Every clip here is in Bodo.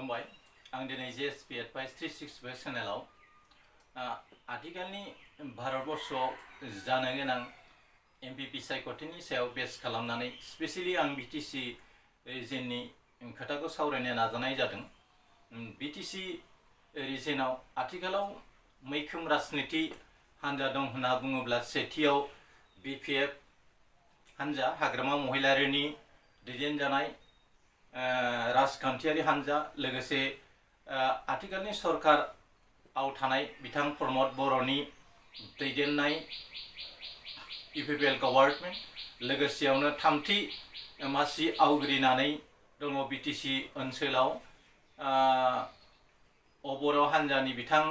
खुलुमबाय आं दिनै JSP Advice 365 चेनेलाव आथिखालनि भारतबर्षआव जानो गोनां MPP सायख'थिनि सायाव बेस खालामनानै स्पेशली आं BTC रिजननि खोथाखौ सावरायनो नाजानाय जादों। BTC रिजनाव आथिखालाव मैखोम राजनीति हान्जा दं होनना बुङोब्ला सेथियाव BPF हान्जा हाग्रामा महिलारिनि दैदेनजानाय राजखान्थियारि हान्जा लोगोसे आथिखालनि सरकाराव थानाय बिथां प्रमद बर'नि दैदेननाय UPPL गभर्नमेन्ट लोगोसेयावनो थामथि मासि आवग्रिनानै दङ BTC ओनसोलाव बर' हान्जानि बिथां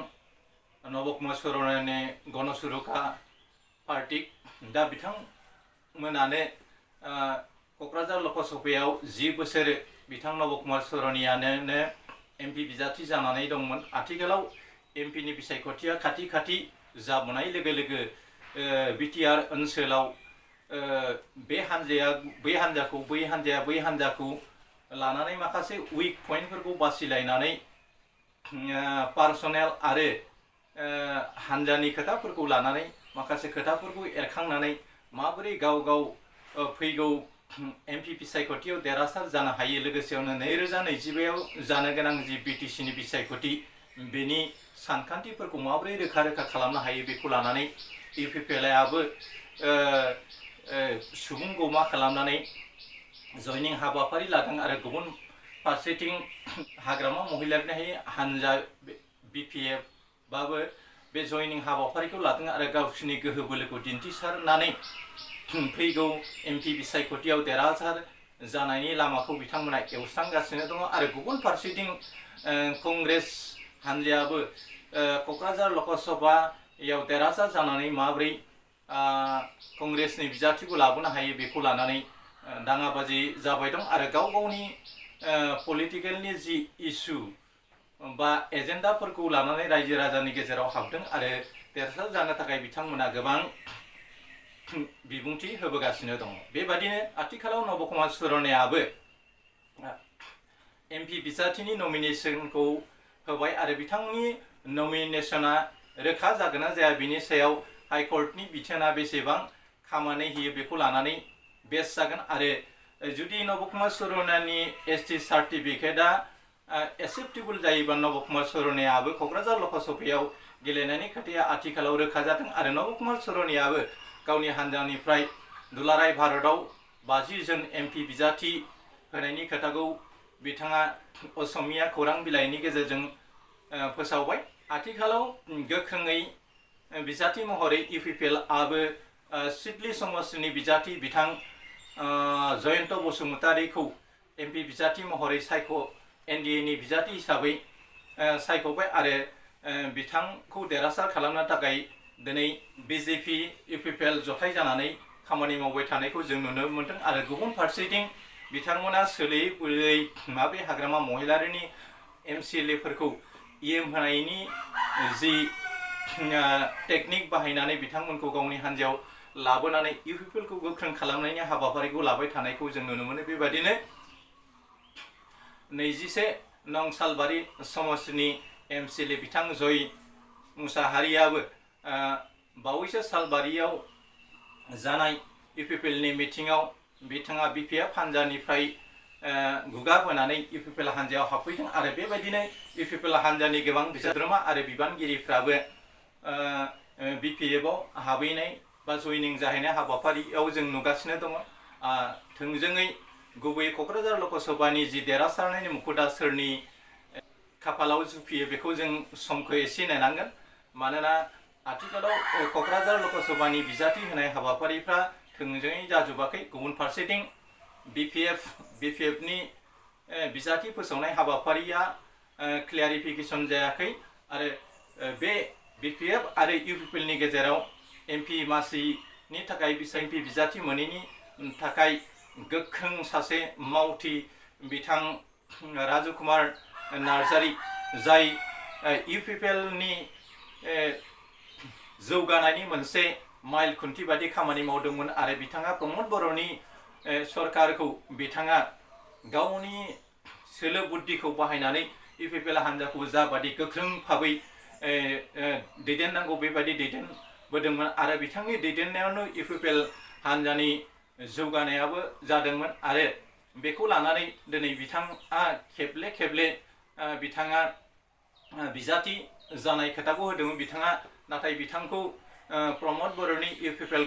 नब कुमार सर'नानि गणसुरुखा पार्टी दा बिथांमोनानो क'क्राझार लकसभायाव 10 बोसोर बिथां नब कुमार सर'नियानो MP बिजाथि जानानै दंमोन। आथिखालाव MP नि बिसायख'थिया खाथि जाबोनाय लोगो लोगो BTR ओनसोलाव बे हान्जाया बै हान्जाखौ बै हान्जाया बै हान्जाखौ लानानै माखासे उइक पइन्टफोरखौ बासिलायनानै पार्सनेल आरो हान्जानि खोथाफोरखौ लानानै माखासे खोथाफोरखौ एरखांनानै माबोरै गाव फैगौ MP बिसायख'थियाव देरहासार जानो हायो लोगोसेयावनो 2025आव जानो गोनां जि BTC नि बिसायख'थि बेनि सानखान्थिफोरखौ माबोरै रोखा खालामनो हायो बेखौ लानानै UPPLआबो सुबुं गौमा खालामनानै जयनिं हाबाफारि लादों आरो गुबुन फारसेथिं हाग्रामा महिलारिनि हान्जा BPF बाबो बे जयनिं हाबाफारिखौ लादों आरो गावसोरनि गोहो बोलोखौ दिन्थिसारनानै फैगौ MP बिसायख'थियाव देरहासार जानायनि लामाखौ बिथांमोना एवस्रांगासिनो दङ आरो गुबुन फारसेथिं कंग्रेस हान्जायाबो क'क्राझार लकसभायाव देरहासार जानानै माबोरै कंग्रेसनि बिजाथिखौ लाबोनो हायो बेखौ लानानै दाङाबाजि जाबाय दं आरो गावनि पलिटिकेलनि जि इस्यु बा एजेन्डाफोरखौ लानानै रायजो राजानि गेजेराव हाबदों आरो देरहासार जानो थाखाय बिथांमोना गोबां बिबुंथि होबोगासिनो दङ। बेबादिनो आथिखालाव नब कुमार सर'नायाबो MP बिजाथिनि नमिनेसनखौ होबाय आरो बिथांनि नमिनेसना रोखा जागोन ना जाया बिनि सायाव हाइकर्टनि बिथोना बेसेबां खामानि होयो बेखौ लानानै बेस जागोन आरो जुदि नब कुमार सर'नानि ST सार्टिफिकेटआ एक्सेप्टेबल जायोबा नब कुमार सर'नायाबो क'क्राझार लकसभायाव गेलेनायनि खोथाया आथिखालाव रोखा जादों आरो नब कुमार सर'नायाबो गावनि हान्जानिफ्राय दुलाराय भारतआव 50 जन MP बिजाथि होनायनि खोथाखौ बिथाङा असमिया खौरां बिलाइनि गेजेरजों फोसावबाय। आथिखालाव गोख्रोङै बिजाथि महरै UPPLआबो सिडली समाजनि बिजाथि बिथां जयन्त बसुमतारीखौ MP बिजाथि महरै NDA नि बिजाथि हिसाबै सायख'बाय आरो बिथांखौ देरहासार खालामनो थाखाय दिनै BJP UPPL जथाय जानानै खामानि मावबाय थानायखौ जों नुनो मोनदों आरो गुबुन फारसेथिं बिथांमोना सोलियै बोलै माबे हाग्रामा महिलारिनि MCLAफोरखौ EM होनायनि जि टेकनिक बाहायनानै बिथांमोनखौ गावनि हान्जायाव लाबोनानै UPPLखौ गोख्रों खालामनायनि हाबाफारिखौ लाबाय थानायखौ जों नुनो मोनो। बेबादिनो 21 नं सालबारि समस्तिनि MCLA बिथां जय मुसाहारियाबो बावैसो सालबारियाव जानाय UPPLनि मिटिङाव बिथाङा BPF हान्जानिफ्राय गुगाबोनानै UPPL हान्जायाव हाबफैदों आरो बेबायदिनो UPPL हान्जानि गोबां सोद्रोमा आरो बिबानगिरिफ्राबो BPFआव हाबहैनाय बा जयनिं जाहैनाय हाबाफारियाव जों नुगासिनो दङ। थोंजोङै गुबैयै क'क्राझार लकसभानि जि देरहासारनायनि मुखुता सोरनि खाफालाव जुफियो बेखौ जों समखौ एसे नेनांगोन मानोना आथिखालाव क'क्राझार लकसभानि बिजाथि होनाय हाबाफारिफ्रा थोंजोङै जाजोबाखै। गुबुन फारसेथिं BPFनि बिजाथि फोसावनाय हाबाफारिया क्लियारिफिकेसन जायाखै आरो बे BPF आरो UPPLनि गेजेराव MP मासिनि थाखाय MP बिजाथि मोनैनि थाखाय गोख्रों सासे मावथि बिथां राजु कुमार नार्जारी जाय UPPLनि जौगानायनि मोनसे माइल खुन्थि बादि खामानि मावदोंमोन आरो बिथाङा प्रमद बर'नि सरकारखौ बिथाङा गावनि सोलो बुद्धिखौ बाहायनानै इउपिपिएल हान्जाखौ जाबादि गोख्रों भाबै दैदेननांगौ बेबायदि दैदेनबोदोंमोन आरो बिथांनि दैदेननायावनो इउपिपिएल हान्जानि जौगानायाबो जादोंमोन आरो बेखौ लानानै दिनै बिथाङा खेबले बिथाङा बिजाथि जानाय खोथाखौ होदोंमोन बिथाङा नाथाय बिथांखौ प्रमद बर'नि इउपिपिएल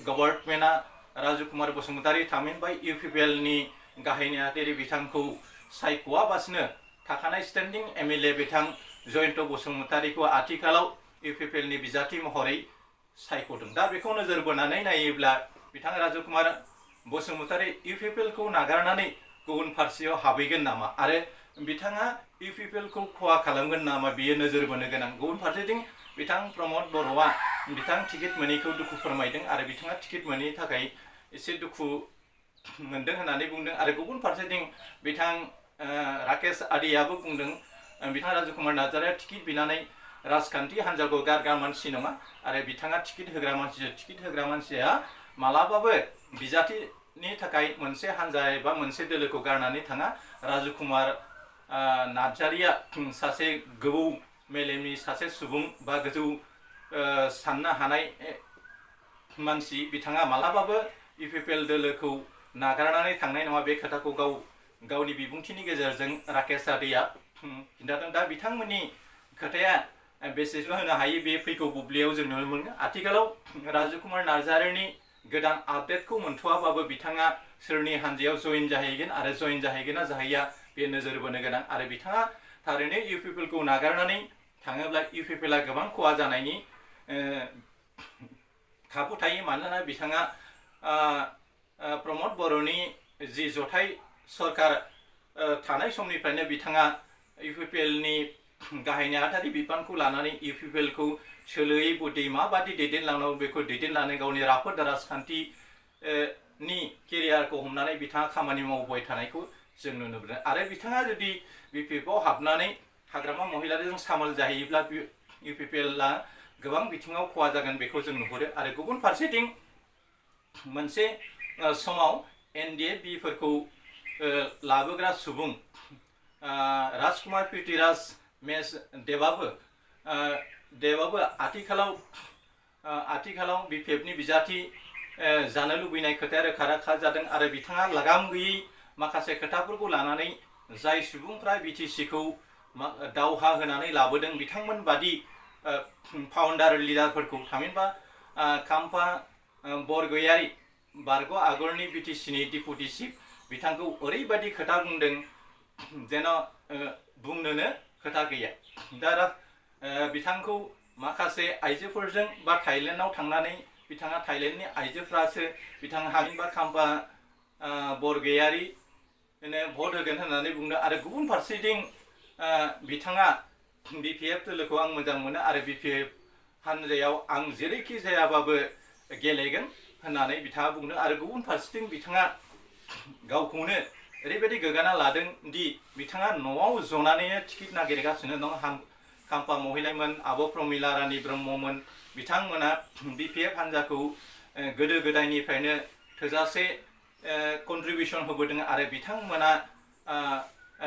गभर्नमेन्टआ राजु कुमार बसुमतारी थामहिनबा इउपिपिएलनि गाहाय नेहाथारि बिथांखौ सायख'वाबासिनो थाखानाय स्टेन्डिं एमएलए बिथां जयन्त बसुमतारीखौ आथिखालाव इउपिपिएलनि बिजाथि महरै सायख'दों। दा बेखौ नोजोर बोनानै नायोब्ला बिथां राजु कुमार बसुमतारी इउपिपिएलखौ नागारनानै गुबुन फारसेयाव हाबहैगोन नामा आरो बिथाङा इउपिपिएलखौ खहा खालामगोन नामा बेयो नोजोर बोनो गोनां। गुबुन फारसेथिं बिथां प्रमद बर'आ बिथां टिकेट मोनैखौ दुखु फोरमायदों आरो बिथाङा टिकेट मोनैनि थाखाय एसे दुखु मोनदों होननानै बुंदों आरो गुबुन फारसेथिं बिथां राकेश आदियाबो बुंदों बिथां राजु कुमार नार्जारिया टिकेट बिनानै राजखान्थि हान्जाखौ गारग्रा मानसि नङा आरो बिथाङा टिकेट होग्रा मानसिया मालाबाबो बिजाथिनि थाखाय मोनसे हान्जा एबा मोनसे दोलोखौ गारनानै थाङा। राजु कुमार नार्जारिया सासे गोबौ मेलेमनि सासे सुबुं बा गोजौ साननो हानाय मानसि बिथाङा मालाबाबो इउपिपिएल दोलोखौ नागारनानै थांनाय नङा बे खोथाखौ गावनि बिबुंथिनि गेजेरजों राकेश आदिया खिन्थादों। दा बिथांमोननि खोथाया बेसेबां होनो हायो बे फैगौ बुब्लियाव जों नुनो मोनो। आथिखालाव राजु कुमार नार्जारिनि गोदान आपडेटखौ मोनथ'वाबाबो बिथाङा सोरनि हान्जायाव जयेन जाहैगोन आरो जयेन जाहैगोन ना जाहैया बे नोजोर बोनो गोनां आरो बिथाङा थारैनो इउपिपिएलखौ नागारनानै थाङोब्ला इउपिपिएलआ गोबां खहा जानायनि खाबु थायो मानोना बिथाङा प्रमद बर'नि जि जथाय सरकार थानाय समनिफ्रायनो बिथाङा इउपिपिएलनि गाहाय नेहाथारि बिबानखौ लानानै इउपिपिएलखौ सोलोयै बुद्धि माबादि दैदेनलांनांगौ बेखौ दैदेननानै गावनि राफोद राजखान्थि नि केरियारखौ हमनानै बिथाङा खामानि मावबाय थानायखौ जों नुनो मोनो आरो बिथाङा जुदि बिपिएफआव हाबनानै हाग्रामा महिलारिजों सामोल जाहैयोब्ला इउपिपिएलआ गोबां बिथिङाव खहा जागोन बेखौ जों नुहुरो आरो गुबुन फारसेथिं मोनसे समाव एनडिएफबिफोरखौ लाबोग्रा सुबुं राजकुमार पृथ्वीराज मेस देवाबो आथिखालाव बिपिएफनि बिजाथि जानो लुबैनाय खोथाया रोखा जादों आरो बिथाङा लागाम गैयै माखासे खोथाफोरखौ लानानै जाय सुबुंफ्रा बिटिसिखौ दावहा होनानै लाबोदों बिथांमोन बादि फाउन्डार लिडारफोरखौ थामहिनबा खाम्फा बरगयारी बारग' आगरनि बिटिसिनि डिपुटि चिफ बिथांखौ ओरैबायदि खोथा बुंदों जेन बुंनोनो खोथा गैया। दा बिथांखौ माखासे आइजोफोरजों बा थाइलेण्डआव थांनानै बिथाङा थाइलेण्डनि आइजोफ्रासो बिथां हामिबा खाम्फा बरगयारी भट होगोन होननानै बुंदों आरो गुबुन फारसेथिं बिथाङा बिपिएफ दोलोखौ आं मोजां मोनो आरो बिपिएफ हान्जायाव आं जेरैखि जायाबाबो गेलेगोन होननानै बिथाङा बुंदों आरो गुबुन फारसेथिं बिथाङा गावखौनो ओरैबायदि गोग्गाना लादों दि बिथाङा न'आव जनानैनो टिकेट नागिरगासिनो दं। खाम्फा महिलामोन आब' प्रमिला रानी ब्रह्ममोन बिथांमोना बिपिएफ हान्जाखौ गोदो गोदायनिफ्रायनो थोजासे कन्ट्रिबिउसन होबोदों आरो बिथांमोना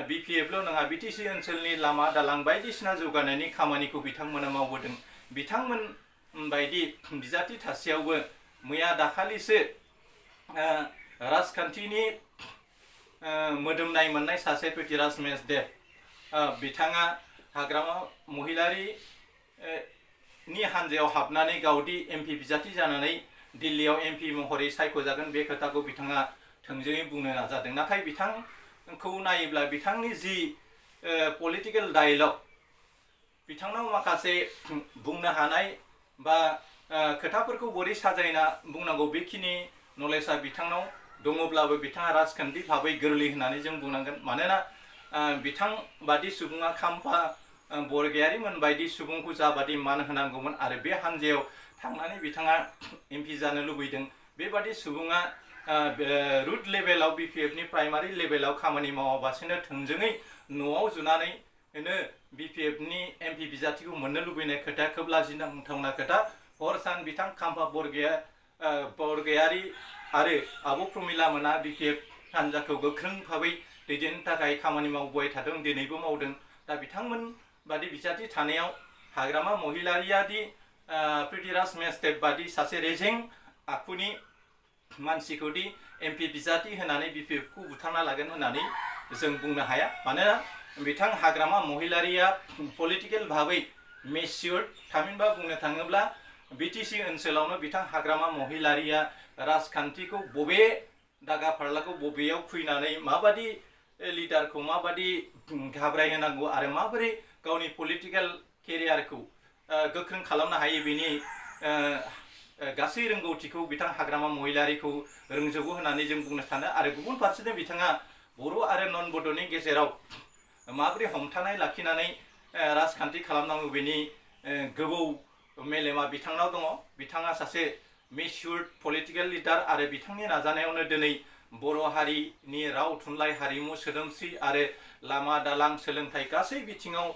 बिपिएफल' नङा बिटिसि ओनसोलनि लामा दालां बायदिसिना जौगानायनि खामानिखौ बिथांमोना मावबोदों। बिथांमोन बायदि बिजाथि थासेयावबो मैया दाखालिसो राजखान्थिनि मोदोमनाय मोननाय सासे पृथ्वीराज मेस देव बिथाङा हाग्रामा महिलारि नि हान्जायाव हाबनानै गावदि एमपि बिजाथि जानानै दिल्लीयाव एमपि महरै सायख'जागोन बे खोथाखौ बिथाङा थोंजोङै बुंनो नाजादों। नाथाय बिथांखौ नायोब्ला बिथांनि जि पलिटिकेल डायलग बिथांनाव माखासे बुंनो हानाय बा खोथाफोरखौ बोरै साजायना बुंनांगौ बेखिनि नलेजआ बिथांनाव दङब्लाबो बिथाङा राजखान्थि भाबै गोरलै होननानै जों बुंनांगोन। मानोना बिथां बादि सुबुङा खाम्फा बरगयारीमोन बायदि सुबुंखौ जाबादि मान होनांगौमोन आरो बे हान्जायाव थांनानै बिथाङा एमपि जानो लुबैदों बेबादि सुबुङा रुट लेभेलाव बिपिएफनि प्राइमारि लेभेलाव खामानि मावाबासिनो थोंजोङै न'आव जुनानैनो बिपिएफनि एमपि बिजाथिखौ मोननो लुबैनाय खोथाया खोब लाजिनांथावना खोथा। हर सान बिथां खाम्फा बरगयारी आरो आब' प्रमिला मोना बिपिएफ हान्जाखौ गोख्रों भाबै दैदेननो थाखाय खामानि मावबाय थादों, दिनैबो मावदों। दा बिथांमोन बादि बिजाथि थानायाव हाग्रामा महिलारियादि पृथ्वीराज मेचदेव बादि सासे रेजें आखुनि मानसिखौदि MP बिजाथि होनानै BPFखौ बुथारना लागोन होननानै जों बुंनो हाया। मानोना बिथां हाग्रामा महिलारिया पलिटिकेल भाबै मेचियर। थामहिनबा बुंनो थाङोब्ला BTC ओनसोलावनो बिथां हाग्रामा महिलारिया राजखान्थिखौ बबे दागा फारलाखौ बबेयाव फैनानै माबादि लिडारखौ माबादि घाबरायहोनांगौ आरो माबोरै गावनि पलिटिकेल केरियारखौ गोख्रों खालामनो हायो बेनि गासै रोंगौथिखौ बिथां हाग्रामा महिलारिखौ रोंजोबो होननानै जों बुंनो सानो। आरो गुबुन फारसेथिं बिथाङा बर' आरो नन बड'नि गेजेराव माबोरै हमथानाय लाखिनानै राजखान्थि खालामनांगौ बेनि गोबौ मेलेमा बिथांनाव दङ। बिथाङा सासे मेच्युर्ड पलिटिकेल लिडार आरो बिथांनि नाजानायावनो दिनै बर' हारिनि राव थुनलाइ हारिमु सोदोमस्रि आरो लामा दालां सोलोंथाइ गासै बिथिङाव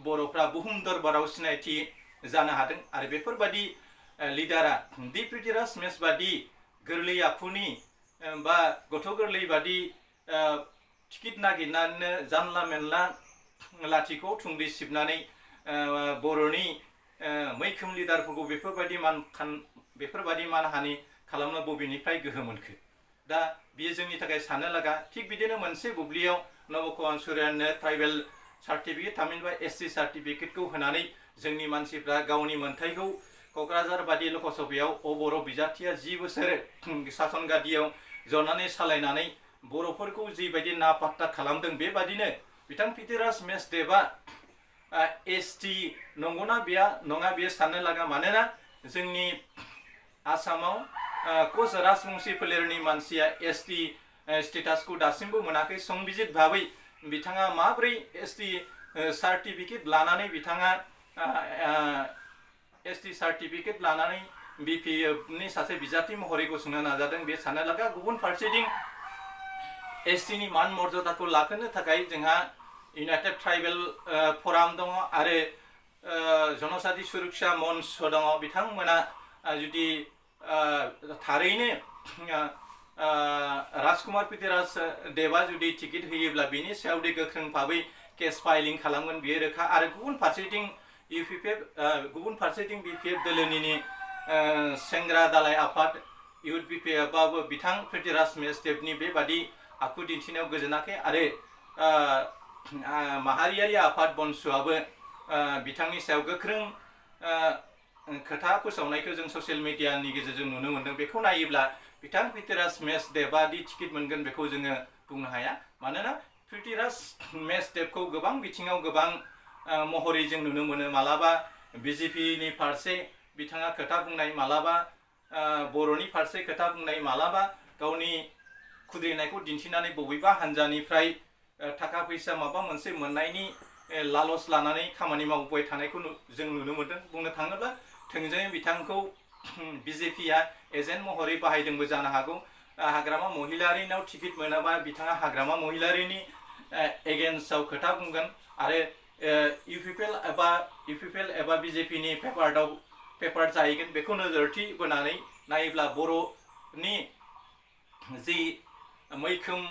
बर'फ्रा बुहुम दरबाराव सिनायथि जानो हादों। आरो बेफोरबादि लिडारा दि पृथ्वीराज मेच बादि गोरलै आखुनि बा गथ' गोरलै बादि टिकिट नागिरनानैनो जानला मेनला लाथिखौ थुंग्रि सिबनानै बर'नि मैखोम लिडारफोरखौ बेफोरबादि मानहानि खालामनो बबेनिफ्राय गोहो मोनखो? दा बियो जोंनि थाखाय साननो लागा। थिग बिदिनो मोनसे बुब्लियाव नब कुमार सूर्यानो ट्राइबेल सार्टिफिकेट थामहिनबा SC सार्टिफिकेटखौ होनानै जोंनि मानसिफ्रा गावनि मोन्थाइखौ क'क्राझार बादि लकसभायाव बर' बिजाथिया 10 बोसोर सासन गादियाव जनानै सालायनानै बर'फोरखौ जिबायदि नापात्ता खालामदों, बेबादिनो बिथां पृथ्वीराज मेचदेवआ ST नंगौना नङा बेयो साननो लागा। मानोना जोंनि आसामाव कच राजबंशी फोलेरनि मानसिया ST स्टेटासखौ दासिमबो मोनाखै। संबिजित भाबै बिथाङा माब्रै ST सार्टिफिकेट लानानै बिथाङा ST सार्टिफिकेट लानानै BPFनि सासे बिजाथि महरै गसंनो नाजादों बे साननो लागा। गुबुन फारसेथिं STनि मान मर्यादाखौ लाखिनो थाखाय जोंहा इउनाइटेड ट्राइबेल फराम दङ आरो जनजाति सुरक्षा मन्च दङ। बिथांमोना जुदि थारैनो राजकुमार पृथ्वीराज देवा जुदि टिकेट होयोब्ला बिनि सायावदि गोख्रों भाबै केस फाइलिं खालामगोन बेयो रोखा। आरो गुबुन फारसेथिं BPF दोलोनिनो सेंग्रा दालाय आफाद इउथ BPFआबो बिथां पृथ्वीराज मेचदेवनि बेबादि आखु दिन्थिनायाव गोजोनाखै। आरो माहारियारि आफाद बनसुआबो बिथांनि सायाव गोख्रों खोथा फोसावनायखौ जों ससियेल मिडियानि गेजेरजों नुनो मोन्दों। बेखौ नायोब्ला बिथां पृथ्वीराज मेचदेवआ दि टिकेट मोनगोन बेखौ जोङो बुंनो हाया। मानोना पृथ्वीराज मेचदेवखौ गोबां बिथिङाव गोबां महरै जों नुनो मोनो। मालाबा BJPनि फारसे बिथाङा खोथा बुंनाय, मालाबा बर'नि फारसे खोथा बुंनाय, मालाबा गावनि खुद्रिनायखौ दिन्थिनानै बबेबा हान्जानिफ्राय थाखा फैसा माबा मोनसे मोननायनि लालस लानानै खामानि मावबाय थानायखौ जों नुनो मोन्दों। बुंनो थाङोब्ला थोंजोङै बिथांखौ BJPआ एजेन्ट महरै बाहायदोंबो जानो हागौ। हाग्रामा महिलारिनाव टिकेट मोनाबा बिथाङा हाग्रामा महिलारिनि एगेन्स्टआव खोथा बुंगोन आरो UPPL एबा BJPनि पेपार जाहैगोन। बेखौ नोजोरथि बोनानै नायोब्ला बर'नि जि मैखोम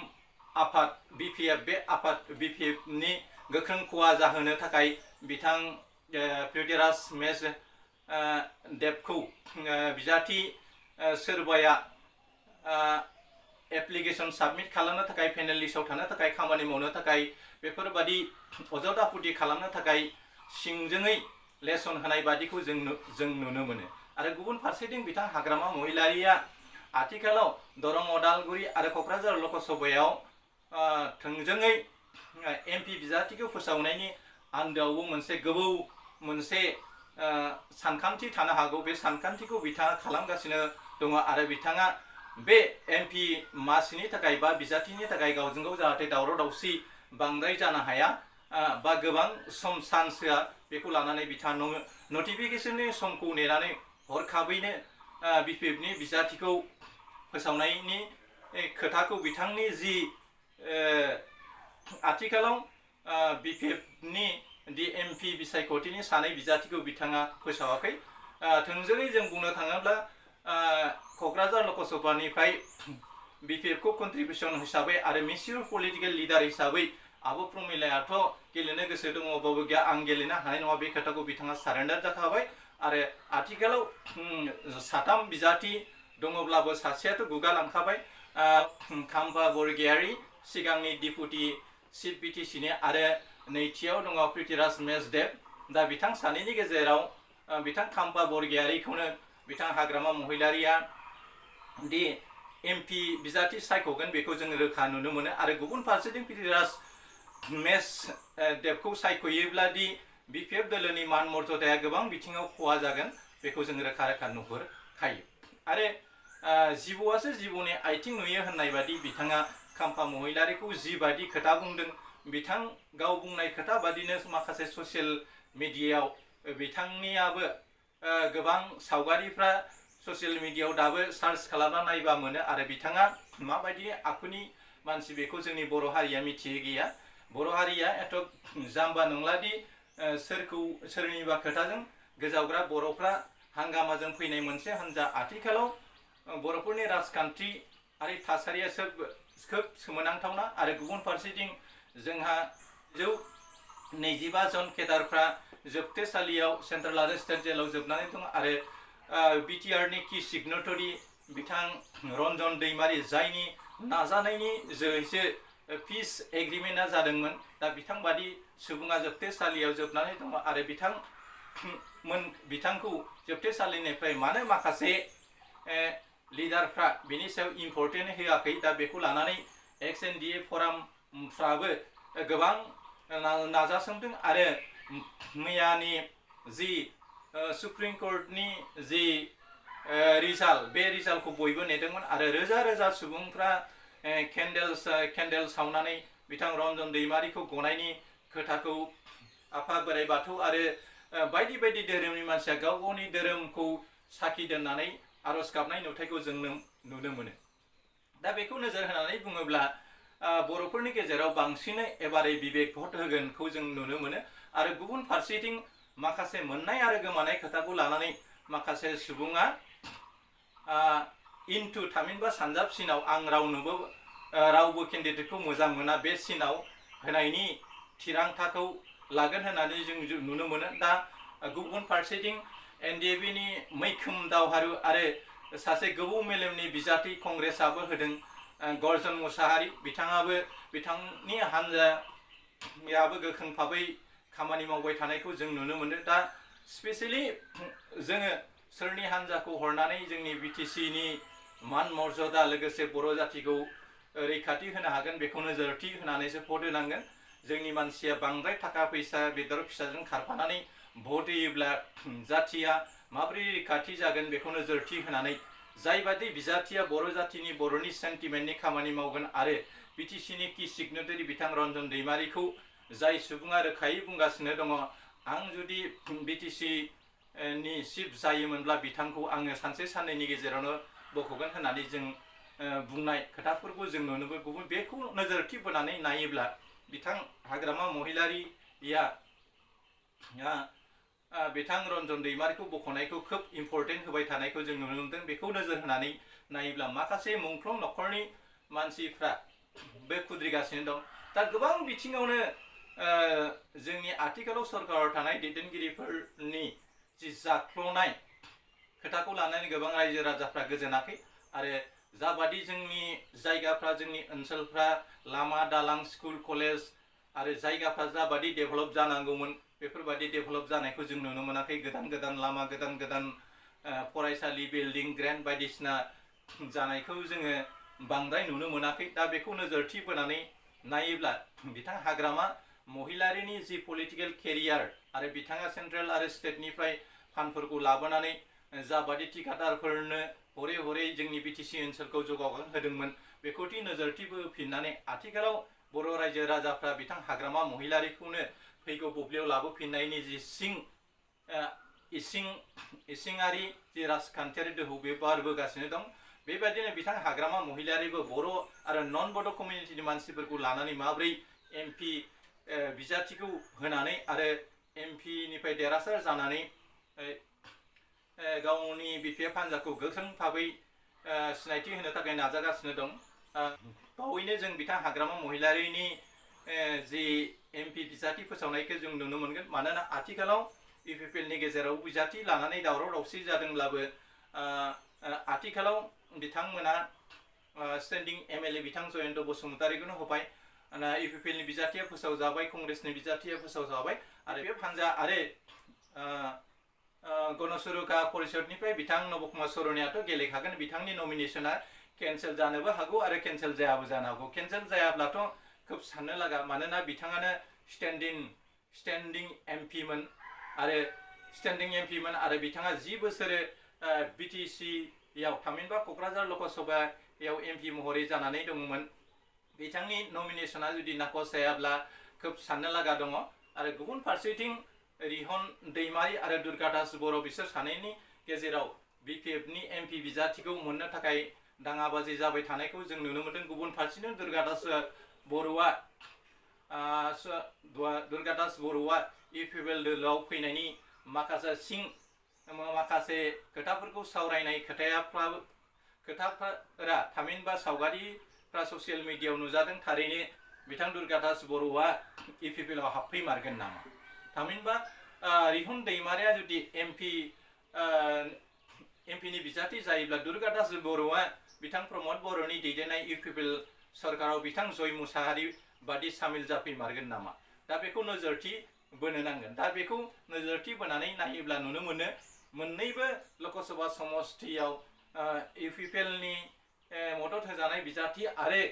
आफाद BPF, बे आफाद BPFनि गोख्रों खहा जाहोनो थाखाय बिथां पृथ्वीराज मेचदेवखौ बिजाथि सोरबाया एप्लिकेसन साबमिट खालामनो थाखाय, पेनेल लिस्टआव थानो थाखाय, खामानि मावनो थाखाय बेफोरबादि अजद आफुथि खालामनो थाखाय सिंजोङै लेसन होनाय बादिखौ जों नुनो मोनो। आरो गुबुन फारसेथिं बिथां हाग्रामा महिलारिया आथिखालाव दरं अदालगुरि आरो क'क्राझार लकसभायाव थोंजोङै MP बिजाथिखौ फोसावनायनि आन्दोआवबो मोनसे गोबौ मोनसे सानखान्थि थानो हागौ। बे सानखान्थिखौ बिथाङा खालामगासिनो दङ आरो बिथाङा बे MP मासिनि थाखाय बा बिजाथिनि थाखाय गावजों गाव जाहाथे दावराव दावसि बांद्राय जानो हाया बा गोबां सम चान्स होआ, बेखौ लानानै बिथाङा नटिफिकेसननि समखौ नेनानै हरखाबैनो BPFनि बिजाथिखौ फोसावनायनि खोथाखौ बिथांनि जि आथिखालाव BPFनि MP बिसायख'थिनि सानै बिजाथिखौ बिथाङा फोसावाखै। थोंजोङै जों बुंनो थाङोब्ला क'क्राझार लकसभानिफ्राय BPF को कन्ट्रिबिउसन हिसाबै आरो मिसिउर पलिटिकेल लिडार हिसाबै आब' प्रमिलायाथ' गेलेनो गोसो दङबाबो गैया आं गेलेनो हानाय नङा बे खोथाखौ बिथाङा सारेन्डार जाखाबाय आरो आथिखालाव साथाम बिजाथि दङब्लाबो सासेयाथ' गुगालांखाबाय खाम्फा बरगयारी सिगांनि डिपुटि चिफ बिटिसिनि आरो नैथियाव दङ प्रिथिराज मेसदेब दा बिथां सानैनि गेजेराव बिथां खाम्फा बरगयारीखौनो बिथां हाग्रामा महिलारिया दि MP बिजाथि सायख'गोन बेखौ जों रोखा नुनो मोनो आरो गुबुन फारसेथिं प्रिथिराज मेसदेबखौ सायख'योब्ला दि BPF दोलोनि मान मर्यादाया गोबां बिथिङाव खहा जागोन बेखौ जों रोखा रोखा नुहुरखायो आरो जिबौआसो जिबौनि आथिं नुयो होननाय बादि बिथाङा खाम्फा महिलारिखौ जिबादि खोथा बुंदों बिथां गाव बुंनाय खोथा बादिनो माखासे ससियेल मिडियायाव बिथांनियाबो गोबां सावगारिफ्रा ससियेल मिडियायाव दाबो सार्च खालामना नायबा मोनो आरो बिथाङा माबायदि आखुनि मानसि बेखौ जोंनि बर' हारिया मिथियै गैया बर' हारिया एथ' जाम्बा नंलादि सोरनिबा खोथाजों गोजावग्रा बर'फ्रा हांगामाजों फैनाय मोनसे हान्जा आथिखालाव बर'फोरनि राजखान्थि आरो थासारिया खोब सोमोनांथावना आरो गुबुन फारसेथिं जोंहा 25 जन केडारफ्रा जोबथेसालियाव सेन्ट्रेल आरो स्टेट जेलाव जोबनानै दं आरो BTR नि की सिगनेटरि बिथां रन्जन दैमारि जायनि नाजानायनि जोहैसो पिस एग्रिमेन्टआ जादोंमोन दा बिथांबादि सुबुङा जोबथेसालियाव जोबनानै दङ आरो बिथांखौ जोबथेसालिनिफ्राय मानो माखासे लिडारफ्रा बेनि सायाव इम्पर्टेन्ट होआखै दा बेखौ लानानै XNDA फरामफ्राबो गोबां नाजासोमदों आरो मैयानि जि सुप्रिम कर्टनि जि रिजाल्ट बे रिजाल्टखौ बयबो नेदोंमोन आरो रोजा रोजा सुबुंफ्रा केन्डेल सावनानै बिथां रन्जन दैमारिखौ गनायनि खोथाखौ आफा बोराइ बाथौ आरो बायदि बायदि धोरोमनि मानसिया गाव गावनि धोरोमखौ साखि दोननानै आरज गाबनाय नुथायखौ जों नुनो मोनो दा बेखौ नोजोर होनानै बुङोब्ला बर'फोरनि गेजेराव बांसिनै एबारै बिबेक भट होगोनखौ जों नुनो मोनो आरो गुबुन फारसेथिं माखासे मोननाय आरो गोमानाय खोथाखौ लानानै माखासे सुबुङा इनटु थामहिनबा सानजाब सिनाव आं रावबो केन्डिडेटखौ मोजां मोना बे सिनाव होनायनि थिरांथाखौ लागोन होननानै जों नुनो मोनो दा गुबुन फारसेथिं NDAB नि मैखोम दावहारु आरो सासे गोबौ मेलेमनि बिजाथि कंग्रेसआबो होदों गर्जन मुसाहारि बिथाङाबो बिथांनि हान्जायाबो गोख्रों भाबै खामानि मावबाय थानायखौ जों नुनो मोनो दा स्पेसियेलि जोङो सोरनि हान्जाखौ हरनानै जोंनि BTC नि मान मर्यादा लोगोसे बर' जातिखौ रैखाथि होनो हागोन बेखौ नोजोरथि होनानैसो भट होनांगोन जोंनि मानसिया बांद्राय थाखा फैसा बेदर फिसाजों खारफानानै भट होयोब्ला जातिया माबोरै रैखाथि जागोन बेखौ नोजोरथि होनानै जायबादि बिजाथिया बर' जातिनि बर'नि सेन्टिमेन्टनि खामानि मावगोन आरो BTC नि की सिगनेटरि बिथां रन्जन दैमारिखौ जाय सुबुङा रोखायै बुंगासिनो दङ आं जुदि BTC नि चिफ जायोमोनब्ला बिथांखौ आङो सानसे साननैनि गेजेरावनो बख'गोन होननानै जों बुंनाय खोथाफोरखौ जों नुनो गुबुन बेखौ नोजोरथि बोनानै नायोब्ला बिथां हाग्रामा महिलारिया बिथां रन्जन दैमारिखौ बख'नायखौ खोब इम्पर्टेन्ट होबाय थानायखौ जों नुनो मोनदों बेखौ नोजोर होनानै नायोब्ला माखासे मुंख्लं नखरनि मानसिफ्रा बे खुद्रिगासिनो दं दा गोबां बिथिङावनो जोंनि आथिखालाव सरकाराव थानाय दैदेनगिरिफोरनि जि जाख्ल'नाय खोथाखौ लानानै गोबां रायजो राजाफ्रा गोजोनाखै आरो जाबादि जोंनि जायगाफ्रा जोंनि ओनसोलफ्रा लामा दालां स्कुल कलेज आरो जायगाफ्रा जाबादि डेभेलप जानांगौमोन बेफोरबादि डेभेलप जानायखौ जों नुनो मोनाखै गोदान गोदान लामा गोदान गोदान फरायसालि बिल्डिं ग्रेन्ड बायदिसिना जानायखौ जोङो बांद्राय नुनो मोनाखै दा बेखौ नोजोरथि बोनानै नायोब्ला बिथां हाग्रामा महिलारिनि जि पलिटिकेल केरियार आरो बिथाङा सेन्ट्रेल आरो स्टेटनिफ्राय फान्डफोरखौ लाबोनानै जाबादि थिकादारफोरनो हरै हरै जोंनि BTC ओनसोलखौ जौगाहोदोंमोन बेखौदि नोजोरथि बोफिननानै आथिखालाव बर' रायजो राजाफ्रा बिथां हाग्रामा महिलारिखौनो फैगौ बुब्लियाव लाबोफिननायनि जि इसिङारि जि राजखान्थियारि दोहौ बे बारबोगासिनो दं बेबायदिनो बिथां हाग्रामा महिलारिबो बर' आरो नन बड' कमिउनिटिनि मानसिफोरखौ लानानै माब्रै MP बिजाथिखौ होनानै आरो MP निफ्राय देरहासार जानानै गावनि BPF हान्जाखौ गोख्रों भाबै सिनायथि होनो थाखाय नाजागासिनो दं बावैनो जों बिथां हाग्रामा महिलारिनि जि एमपि बिजाथि फोसावनायखौ जों नुनो मोनगोन मानोना आथिखालाव इउपिपिएलनि गेजेराव बिजाथि लानानै दावराव दावसि जादोंब्लाबो आथिखालाव बिथांमोना स्टेन्डिं एमएलए बिथां जयन्त बसुमतारीखौनो होबाय इउपिपिएलनि बिजाथिया फोसावजाबाय कंग्रेसनि बिजाथिया फोसावजाबाय आरो बे हान्जा आरो गणसुरक्षा परिषदनिफ्राय बिथां नब कुमार सर'नियाथ' गेलेखागोन बिथांनि नमिनेसना केन्सेल जानोबो हागौ आरो केन्सेल जायाबो जानो हागौ केन्सेल जायाब्लाथ' खोब साननो लागा मानोना बिथाङानो स्टेन्डिं एमपिमोन आरो बिथाङा 10 बोसोर बिटिसियाव थामहिनबा क'क्राझार लकसभायाव एमपि महरै जानानै दङमोन बिथांनि नमिनेसना जुदि नाकच जायाब्ला खोब साननो लागा दङ आरो गुबुन फारसेथिं रिहन दैमारी आरो दुर्गादास बर' बिसोर सानैनि गेजेराव बिपिएफनि एमपि बिजाथिखौ मोननो थाखाय दाङाबाजि जाबाय थानायखौ जों नुनो मोनदों गुबुन फारसेथिं दुर्गादास बर'आ इउपिपिएल दोलोआव फैनायनि माखासे खोथाफोरखौ सावरायनाय खोथाफोरा थामहिनबा सावगारिफ्रा ससियेल मिडियायाव नुजादों थारैनो बिथां दुर्गादास बर'आ इउपिपिएलआव हाबफैमारगोन नामा थामहिनबा रिहन दैमारिया जुदि एमपिनि बिजाथि जायोब्ला दुर्गादास बर'आ बिथां प्रमद बर'नि दैदेननाय इउपिपिएल सरकाराव बिथां जय मुसाहारि बादि सामिल जाफैमारगोन नामा दा बेखौ नोजोरथि बोनो नांगोन दा बेखौ नोजोरथि बोनानै नायोब्ला नुनो मोनो मोननैबो लकसभा समस्तियाव इउपिपिएलनि मदद होजानाय बिजाथि आरो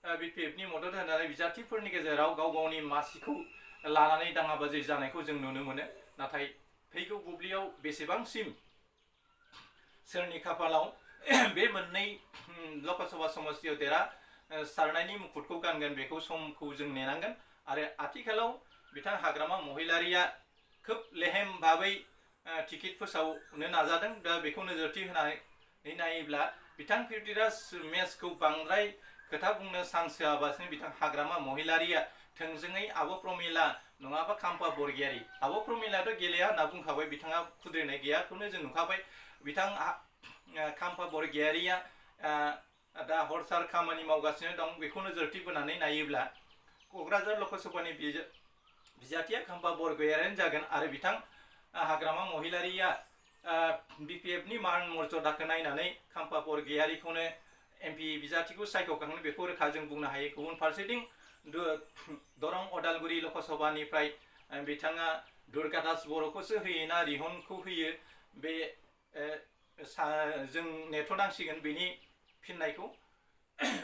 बिपिएफनि मदद होजानाय बिजाथिफोरनि गेजेराव गाव गावनि मासिखौ लानानै दाङाबाजि जानायखौ जों नुनो मोनो नाथाय फैगौ बुब्लियाव बेसेबांसिम सोरनि खाफालाव बे मोननै लकसभा समस्तियाव देरहासारनायनि मुकुटखौ गानगोन बेखौ समखौ जों नेनांगोन आरो आथिखालाव बिथां हाग्रामा महिलारिया खोब लेहेम भाबै टिकेट फोसावनो नाजादों दा बेखौ नोजोरथि होनानै नायोब्ला बिथां कीर्तिराज मेसखौ बांद्राय खोथा बुंनो चान्स होआबासिनो बिथां हाग्रामा महिलारिया थोंजोङै आब' प्रमिला नङाबा खाम्फा बरगयारी आब' प्रमिलाथ' गेलेया होनना बुंखाबाय बिथाङा खुद्रिनाय गैयाखौनो जों नुखाबाय बिथां खाम्फा बरगयारीया दा हरसार खामानि मावगासिनो दं बेखौ नोजोरथि बोनानै नायोब्ला क'क्राझार लकसभानि बिजाथिया खाम्फा बरगयारीयानो जागोन आरो बिथां हाग्रामा महिलारिया बिपिएफनि मान मर्यादाखौ नायनानै खाम्फा बरगयारीखौनो एमपि बिजाथिखौ सायख'खांनो बेखौ रोखा जों बुंनो हायो गुबुन फारसेथिं दरं अदालगुरि लकसभानिफ्राय बिथाङा दुर्गादास बर'खौसो होयोना रिहनखौ होयो बे जों नेथ'नांसिगोन बेनि फिननायखौ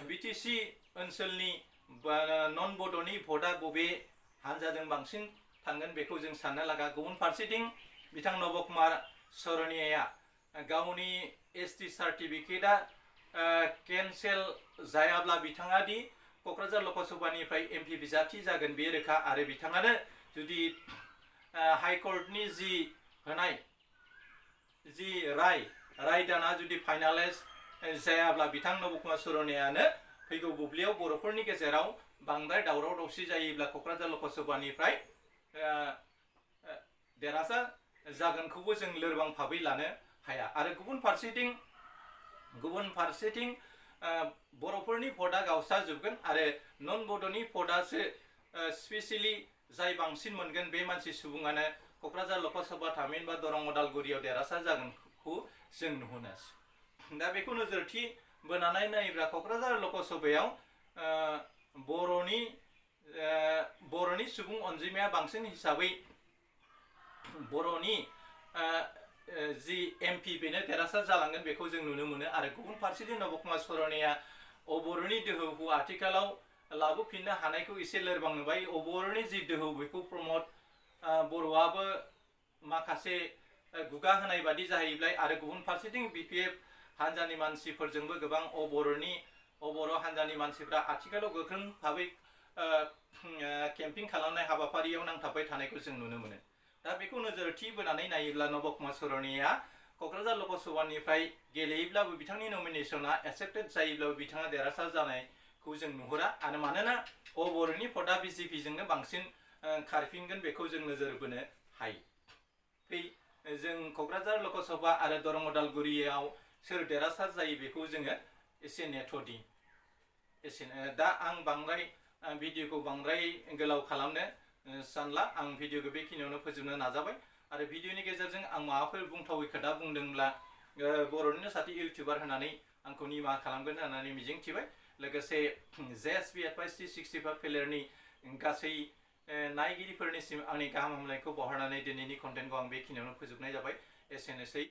बिटिसि ओनसोलनि नन बड'नि भटआ बबे हान्जाजों बांसिन थांगोन बेखौ जों साननो लागा गुबुन फारसेथिं बिथां नब कुमार सर'नियाया गावनि एसटि सार्टिफिकेटआ केन्सेल जायाब्ला बिथाङा दि क'क्राझार लकसभानिफ्राय एमपि बिजाथि जागोन बे रोखा आरो बिथाङानो जुदि हाइकर्टनि जि होनाय जि रायदाना जुदि फाइनालाइज जायाब्ला बिथां नब कुमार सर'नियानो फैगौ बुब्लियाव बर'फोरनि गेजेराव बांद्राय दावराव दावसि जायोब्ला क'क्राझार लकसभानिफ्राय देरहासार जागोनखौबो जों लोरबां भाबै लानो हाया आरो गुबुन फारसेथिं बर'फोरनि भटआ गावसारजोबगोन आरो नन बड'नि भटआसो स्पेसियेलि जाय बांसिन मोनगोन बे मानसि सुबुङानो क'क्राझार लकसभा थामहिनबा दरं अदालगुरियाव देरहासार जागोनखौ जों नुहुरासै दा बेखौ नोजोरथि बोनानै नायोब्ला क'क्राझार लकसभायाव बर'नि सुबुं अनजिमाया बांसिन हिसाबै बर'नि जि एमपि बेनो देरहासार जालांगोन बेखौ जों नुनो मोनो आरो गुबुन फारसेथिं नब कुमार सर'निया बर'नि दोहौखौ आथिखालाव लाबोफिननो हानायखौ एसे लोरबां नुबाय बर'नि जि दोहौ बेखौ प्रमद बर'आबो माखासे गुगा होनाय बादि जाहैबाय आरो गुबुन फारसेथिं बिपिएफ हान्जानि मानसिफोरजोंबो गोबां बर' हान्जानि मानसिफ्रा आथिखालाव गोख्रों भाबै केम्पिं खालामनाय हाबाफारियाव नांथाबबाय थानायखौ जों नुनो मोनो दा बेखौ नोजोरथि बोनानै नायोब्ला नब कुमार सर'निया क'क्राझार लकसभानिफ्राय गेलेयोब्लाबो बिथांनि नमिनेसना एक्सेप्टेड जायोब्लाबो बिथाङा देरहासार जानायखौ जों नुहुरा आरो मानोना बर'नि भटआ बिजेपिजोंनो बांसिन खारफिनगोन बेखौ जों नोजोर बोनो हायो जों क'क्राझार लकसभा आरो दरं अदालगुरियाव सोर देरहासार जायो बेखौ जोङो एसे नेथ'दिनि दा आं बांद्राय भिडिअखौ बांद्राय गोलाव खालामनो सानला आं भिडिअखौ बेखिनियावनो फोजोबनो नाजाबाय आरो भिडिअनि गेजेरजों आं माबाफोर बुंथावै खोथा बुंदोंब्ला बर'निनो सासे इउटिउबार होननानै आंखौ निमाहा खालामगोन होननानै मिजिंथिबाय लोगोसे JSB Advice 365 फेलेरनि गासै नायगिरिफोरनिसिम आंनि गाहाम हामलायनायखौ बावहरनानै दिनैनि कन्टेन्टखौ आं बेखिनियावनो फोजोबनाय जाबाय एसेनोसै